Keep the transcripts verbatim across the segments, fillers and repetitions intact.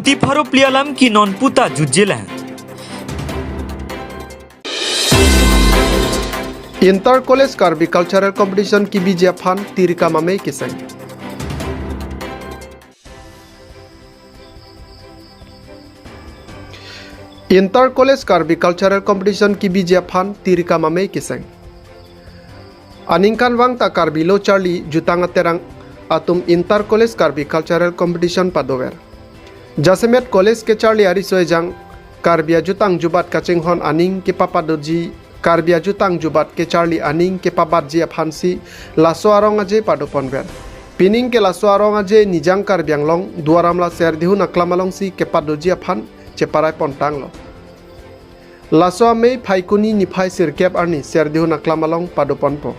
Kuti pharo phli alam ke non puta jutje lang. Inter College Karbi Cultural Competition kebiji aphan tirikam amei keseng. Inter College Karbi Cultural Competition kebiji aphan tirikam amei keseng. Aningkanvang ta Karbi Lo Charli Jutang Aterang atum Inter College Karbi Cultural Competition padover. Jasemet college kecharli ariso ejang Karbi ajutang jubat kachinghon aning kepapadoji, Karbi ajutang jubat kecharli aning kepabatji aphansi laso arong aje padoponver. Pining ke laso arong aje Nijang Karbi Anglong Duar Amla Serdihun Aklam alongsi kepadoji aphan cheparai pontanglo. Laso amei Phaikuni niphai sirkep arni Serdihun Aklam along padoponpo.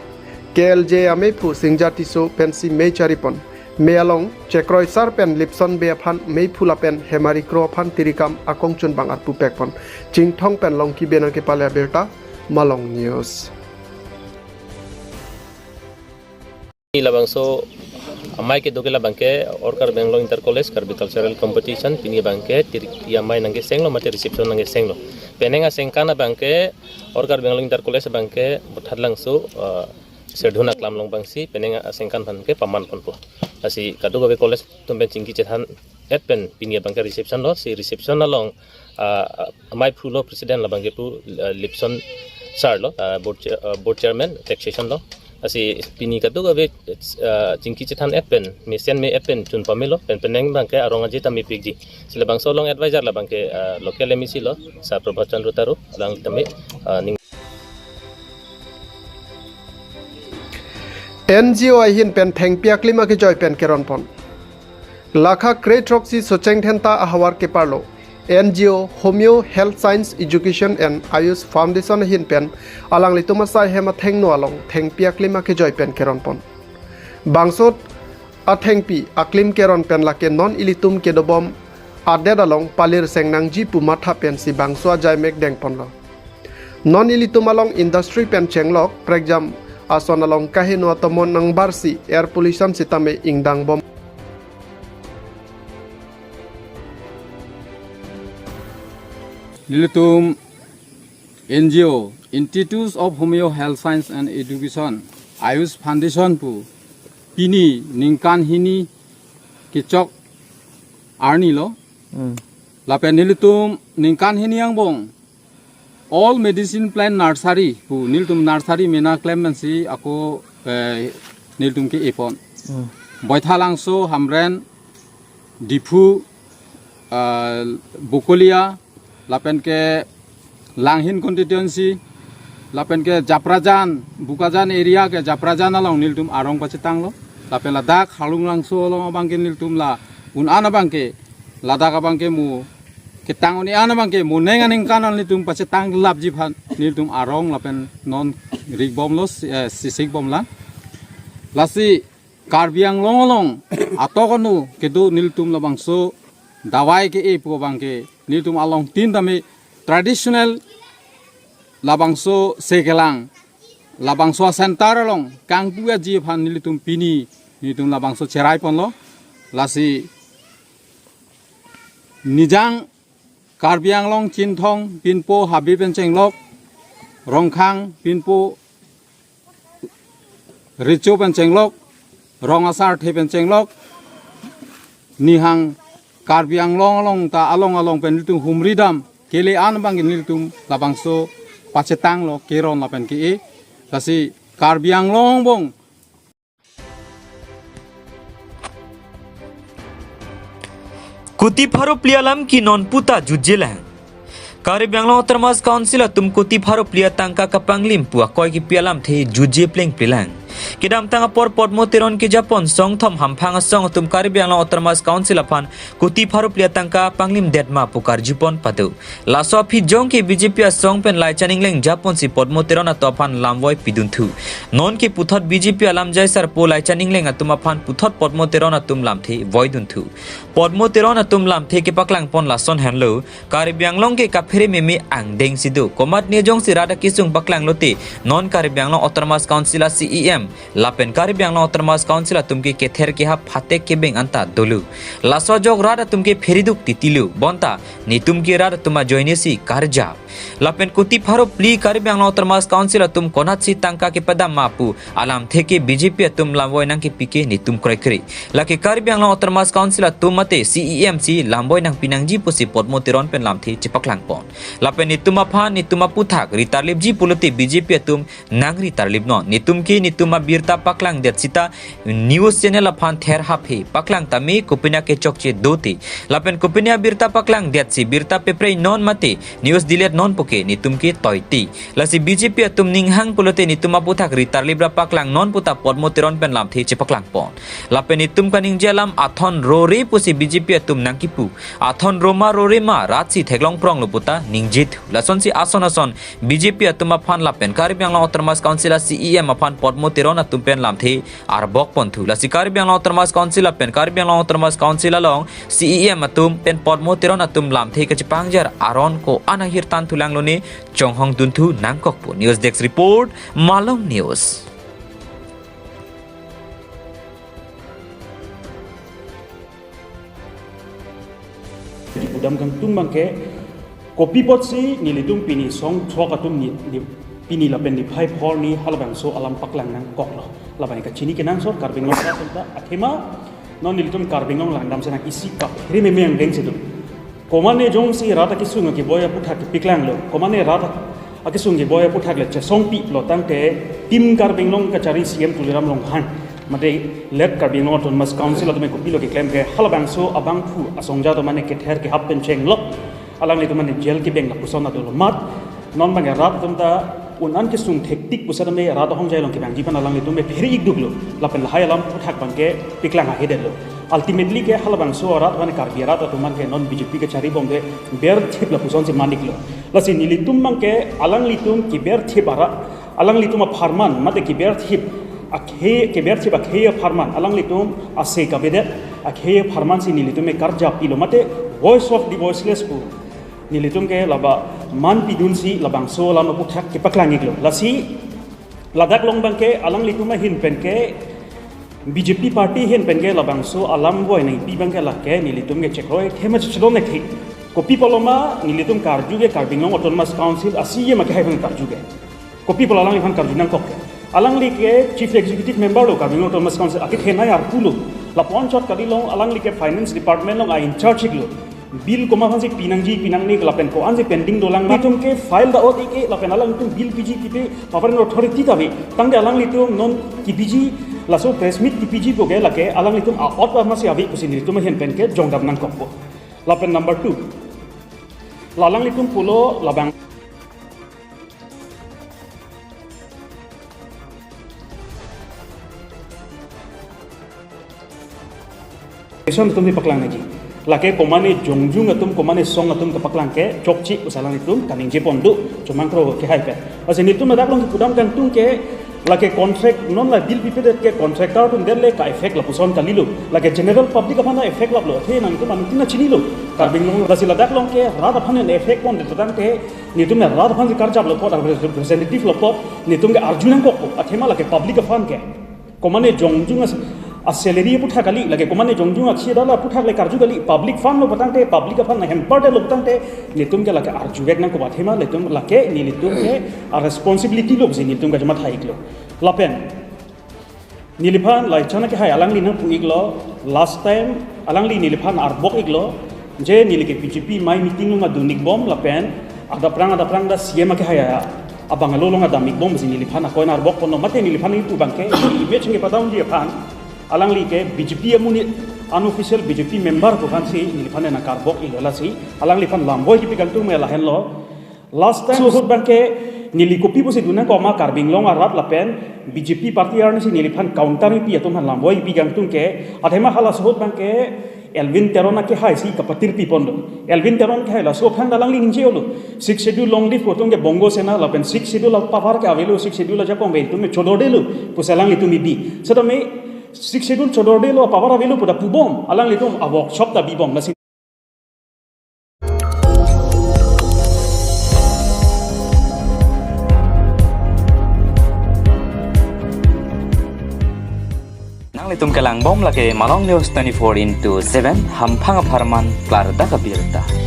K L J ameiphu Singja Tisso pensi mei charipon. Mei along Chekroi Sar pen Lipson Bey aphan meiphu lapen Hemari Kro aphan tirikam akongchunbang arpu pekpon. Chinthong pen Longki Bey nangkepale abirta, Malong News. Labangso amei kedo ke labang ke All Karbi Anglong Inter College Karbi Cultural Competition, pini abang ke tir-, ya amei nangkesenglo mate reception nangkesenglo. Penang asengkan abang ke All Karbi Anglong Inter College abang ke Buthatlangso, eh, Serdihun Aklam along abangsi penang asengkan aphan ke paman ponpo. Lasi kadokave college atum pen chingki chethan et pen pini abang ke reception lo, si reception along, ah, ameiphu lo president labang ke pu, ah, Lipson Sar lo, ah, board chair-, ah, board chairman taxation lo. Lasi pini kadokave, ah, chingki chethan et pen, mesen me et pen chun pamelo, pen penang abang ke arong aje ta mepikji. Si labangso along advisor labang ke, ah, local M A C lo, Sir Prabhat Chandra Taro, alang tame, ah, ning N G O ahin pen thengpi aklim akejoi pen keronpon. Lakha krethroksi Socheng Dhenta ahavar keparlo N G O Homeo Health Science Education and Ayush Foundation ahin pen alanglitum asai hem athengno along thengpi aklim akejoi pen keronpon. Bangso athengpi aklim keron pen lake non ilitum kedobom adet along palir seng nangji pu matha pensi bangso ajaimek dengponlo. Non ilitum along industry pen chenglok prekjam ason along kaheno atomon nangbarsi air pollution sitame ingdangbom. Nelitum N G O, Institute of Homeo Health Science and Education, Ayush Foundation pu pini ningkan hini kechok arni lo. Hmm. Lapen nelitum ningkan hini angbong all medicine plant nursery pu nelitum nursery mena klem pensi ako, eh, nelitum ke-epon. Hmm. Baithalangso, Hamren, Diphu, ah, Bokolia, lapen ke Langhin constituency, lapen ke Japrajan, Bokajan area ke Japrajan along nelitum arong pachetanglo. Lapen ladak Harlunglangso along abang ke nelitum la un-an abang ke, ladak abang ke mo ketang un-e an abang ke mo neng aningkan an nelitum pachetang lapji aphan nelitum arong lapen non rikbomlo, eh, sisikbomlang. Lasi Karbi Anglong along atok anu kedo nelitum labangso dawai ke-e pu abang ke nelitum alongtin tame traditional labangso sekelang, labangso center along kangpu aji aphan nelitum pini nelitum labangso cherai ponlo. Lasi Nijang Karbi Anglong Chinthong pinpo Habe pen chenglok, Rongkhang pinpo Recho pen chenglok, Rong Asarthe pen chenglok, Nihang Karbi Anglong along ta along along pen nelitum humri dam kele an abang nelitum labangso pachetanglo keron lapen ke-e. Lasi Karbi Anglong angbong Kuti pharo phli alam ke non puta jutje lang. Karbi Anglong Autonomous Council atum kuti pharo phli atangka kapanglim pu akoi kipi alamthe jutje plengple lang. Kedamtang apor Podmo Teron kejapon songthom hamphang asong atum Karbi Anglong Autonomous Council aphan kuti pharo phli atangka panglimdet ma pu karjupon pado. Laso aphi jong ke B J P asong pen Laichan Engleng japonsi Podmo Teron atum aphan lamvoi pidunthu. Non ke puthot B J P alamjai sarpo Laichan Engleng atum aphan puthot Podmo Teron atum lamthe voidunthu. Podmo Teron atum lamthe kepaklangpon lason henlo, Karbi Anglong ke kaphere meme angdeng si do. Komatne jongsi rat akesung paklanglote, non Karbi Anglong Autonomous Council a C E M, Lapen Karbi Anglong Autonomous Council atum ke kether kehap phatek kebeng anta dolo. Laso ajok rat atum ke pheriduk titilo. Bonta netum ke rat atum ajoine si karja. Lapen kuti pharo phli Karbi Anglong Autonomous Council atum konatsi tangka kepadam ma pu alamthe ke B J P atum lamvoi nangkepi ke netum kroikre. Lake Karbi Anglong Autonomous Council atum mate C E M si lamvoi nangpi nangji pusi Padma Teron pen lamthe chepaklangpon. Lapen netum aphan netum aputhak ritarlipji pulote B J P atum nangritarlipnon. Netum ke netum abirta paklangdet sita news channel aphan ther haphe paklang tame kopine kechokche dote. Lapen kopine abirta paklangdet si birta pepreinon mate news diletnon puke netum ke toite. Lasi B J P atum ninghang pulote netum aputhak ritarlip ra paklangnon puta Padma Teron pen lamthe chepaklangpon. Lapen netum kaningje alam athon rore pusi B J P atum nangkipu. Athon roma rore ma rat si theklong pronglo puta ningjethu. Lasonsi ason ason B J P atum aphan lapen Karbi Anglong Autonomous Council a C E M aphan Padma Teron atum pen lamthe arbokponthu. Lasi Karbi Anglong Autonomous Council lapen Karbi Anglong Autonomous Council along C E M atum pen Padma Teron atum lamthe kachepangjar aron ko-an ahir tanthulang lone chonghong dunthu nangkokpo. News Desk Report, Malong News. Pudam kangtung abangke, kopi apotsi nelitum pini song throk atum ni, ni, pini lapen niphai phor ni halabangso alam paklang nangkoklo. Labang kachini kenangsot Karbi Anglong ta athema non nelitum Karbi Anglong langdam senang isi kaphere meme angdeng situ. Komane jongsi rat akesung akeboi aputhak kepaklanglo, komane rat akesung keboi aputhak le chesongpilo tangte Team Karbi Anglong kachari C M Tuliram Ronghang mate late Karbi Anglong Autonomous Council atum kopilo keklem ke halabangso abangphu asongja atum mane kether kehap pen chenglok, alanglitum mane jail kebeng lapuson adolo mat. Non abangke rat atum ta un-an kesung thektik pusitame rat ahongjai along kebangji aphan alanglitum phere ikduklo. Lapen lahai alam aputhak abangke paklang ahedetlo. Ultimately ke halabangso arat mane Karbi arat atum abangke non B J P kacharibom de berthip lapusonsi man-iklo. Lasi nelitum abangke alanglitum keberthip arat, alanglitum apharman mate keberthip akhei, keberthip akhei apharman, alanglitum ase kabedet akhei apharmansi nelitum karjapilo mate Voice of the Voiceless pu nelitum ke laba man pidunsi labangso alam aputhak kepaklang-iklo. Lasi ladak along abangke alanglitum ahin pen ke B J P party ahin pen ke labangso alam voi nangpi abangke lake nelitum ke chekroi athema chedon-ik he. Kopi apotlo ma nelitum karju ke Karbi Anglong Autonomous Council a C E M akehai aphan karju ke. Kopi apotlo alangliphan karju nangkok ke. Alangli ke Chief Executive Member lo Karbi Anglong Autonomous Council, akethenei arpu lo. Lapu-an chot kali along alangli ke Finance Department along a in charge iklo. Bill komat aphansi pinangji pinangne lapen ko-ansi pending dolang ma atum ke file da-ot-ik lapen alanglitum bill piji pipe power and authority ta ave. Tangte alanglitum non kipiji laso press meet kipiji pu ke lake alanglitum a-ot amatsi ave pusi nelitum ahin pen ke jongdam nangkokpo. Lapen number two, la alanglitum pulo labang election atum kepaklang nangji. Lake komane jongjung atum, komane song atum kepaklang ke chokche pusi alanglitum kaningje pon do, chomang kro kehai pen. Lasi nelitum ladak along kepudam kangtung ke lake contract non la bill pipedet ke contractor atum det le ka-effect lapuson kalilo. Lake general public aphan ta effect laplo. Athe nangtum anutin ta chinilo. Karbi Anglong lasi ladak along ke rat aphan ta effect pondet tangte nelitum rat aphansi karjaplo apot, representative lo apot nelitum ke arju nangkokpo. Athema lake public aphan ke komane jongjung as, a salary aputhak kali, lake komane jongjung a khia dala aputhak le karju kali, public fund lo pu tangte, public aphan nahempardetlo pu tangte nelitum ke lake arjuvek nangkok athema nelitum lake nelitum ke a responsibility lo pusi nelitum ke joma thaiklo. Lapen neliphan laichan akehai alangli nangpu-iklo, last time alangli neliphan arbok-iklo, je neli ke B J P amei meeting along adun-ikbom lapen adapprang adapprang ta C M akehai abang alo along adam-ikbom pusi neliphan akoi nang arbok ponlo mate neliphan nangpu abangke neli image nangkepadamji aphan alangli ke B J P amonit unofficial B J P member pu aphansi neliphan nangkarbok-iklo lasi alangliphan lamvoi kipi kangtung me lahenlo. Last time ahut abangke neli kopi pusi dun nangkok ma Karbi Anglong arat lapen B J P party arnisi neliphan counter pi atum aphan lamvoi pi kangtung ke athema halaso ahut abangke Elwin Teron akehai si kapatir pi pon do. Elwin Teron akehai laso aphan ta alangli ningje-olo. Sixth Schedule long live pu atum ke Bongo Sena lapen Sixth Schedule a power ke avelo, Sixth Schedule ajakong ave atum me chodordelo pusi alanglitum ibi. Setame Sixth Schedule chodordelo a power avelo pu ta pubom. Alanglitum a workshop ta bibom. Lasi Itum kelang bom lake Malong News twenty-four into seven, hamphang apharman klardak abirta.